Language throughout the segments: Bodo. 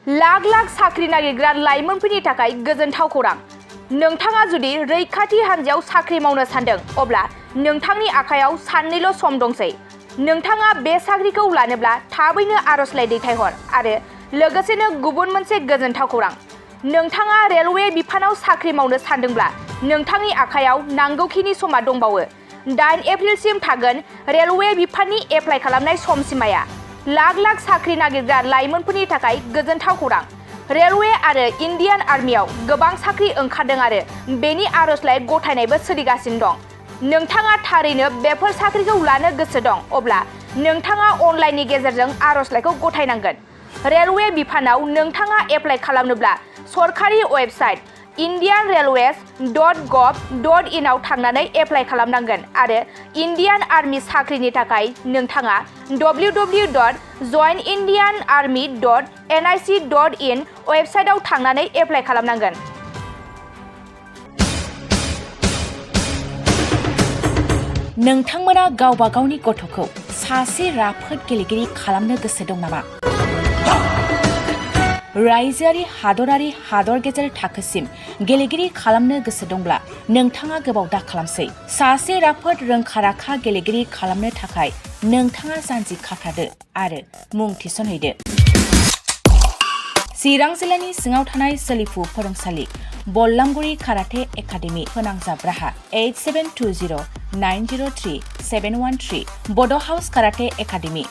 लाख लाख साख्रि नागिरग्रा लाइमोनफोरनि थाखाय गोजोनथाव खौरां। नोंथाङा जुदि रैखाथि हान्जायाव साख्रि मावनो सानदों अब्ला नोंथांनि आखायाव साननैल' सम दंसै। नोंथाङा बे साख्रिखौ लानोब्ला थाबैनो आरजलाइ दैथायहर आरो लोगोसेनो गुबुन मोनसे गोजोनथाव खौरां। नोंथाङा रेलवे बिफानाव साख्रि मावनो सानदोंब्ला नोंथांनि आखायाव नांगौखिनि समा दंबावो। 8 एप्रिलसिम थागोन रेलवे बिफाननि एप्लाइ खालामनाय समसिमाया। लाख लाख साख्रि नागिरग्रा लाइमोनफोरनि थाखाय गोजोनथाव खौरां। रेलवे आरो इन्डियान आर्मियाव गोबां साख्रि ओंखारदों आरो बेनि आरजलाइ गथायनायबो सोलिगासिनो दं। नोंथाङा थारैनो बेफोर साख्रिखौ लानो गोसो दं अब्ला नोंथाङा अनलाइननि गेजेरजों आरजलाइखौ गथायनांगोन। रेलवे बिफानाव नोंथाङा एप्लाइ खालामनोब्ला सरकारि वेबसाइट indianrailways.gov.in आव थांनानै एप्लाइ खालामनांगोन आरो इन्डियान आर्मी साख्रिनि थाखाय नोंथाङा www.joinindianarmy.nic.in वेबसाइटआव थांनानै एप्लाइ खालामनांगोन। नोंथांमोना गावबा गावनि गथ'खौ सासे राफोद गेलेगिरि खालामनो गोसो दं नामा? रायजोआरि हादरारि हादर गेजेर थाखोसिम गेलेगिरि खालामनो गोसो दंब्ला नोंथाङा गोबाव दा खालामसै। सासे राफोद रोंखा-राखा गेलेगिरि खालामनो थाखाय नोंथाङा जानजि खाफ्रादो आरो मुं थिसनहैदो। चिरां जिल्लानि सिङाव थानाय सोलिफु फोरोंसालि बल्लामगुरि काराटे एकाडेमि फोनांजाब राहा 8720903713 बड' हाउस काराटे एकाडेमि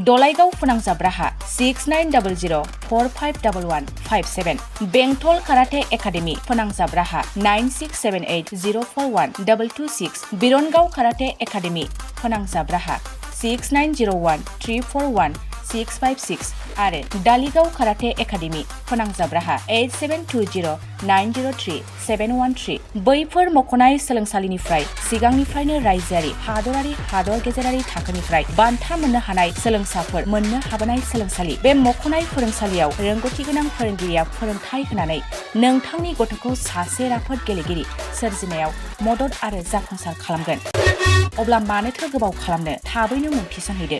दलाइगाव फोनांजाब राहा 6900451157 बेंटल काराटे एकाडेमि फोनांजाब राहा 9678041226 बिरनगाव काराटे एकाडेमि फोनांजाब राहा 6901341656 आरो दालिगाव काराटे एकाडेमि फोनांजाब राहा 8720903713 बैफोर मख'नाय सोलोंसालिनिफ्राय सिगांनिफ्रायनो रायजोआरि हादरारि हादर गेजेरारि थाखोनिफ्राय बान्था मोननो हानाय सोलोंसाफोर मोननो हाबोनाय सोलोंसालि। बे मख'नाय फोरोंसालियाव रोंगौथि गोनां फोरोंगिरिया फोरोंथाय होनानै नोंथांनि गथ'खौ सासे राफोद गेलेगिरि सोरजिनायाव मदद आरो जाफुंसार खालामगोन। अब्ला मानोथो गोबाव खालामनो, थाबैनो मुं थिसनहैदो।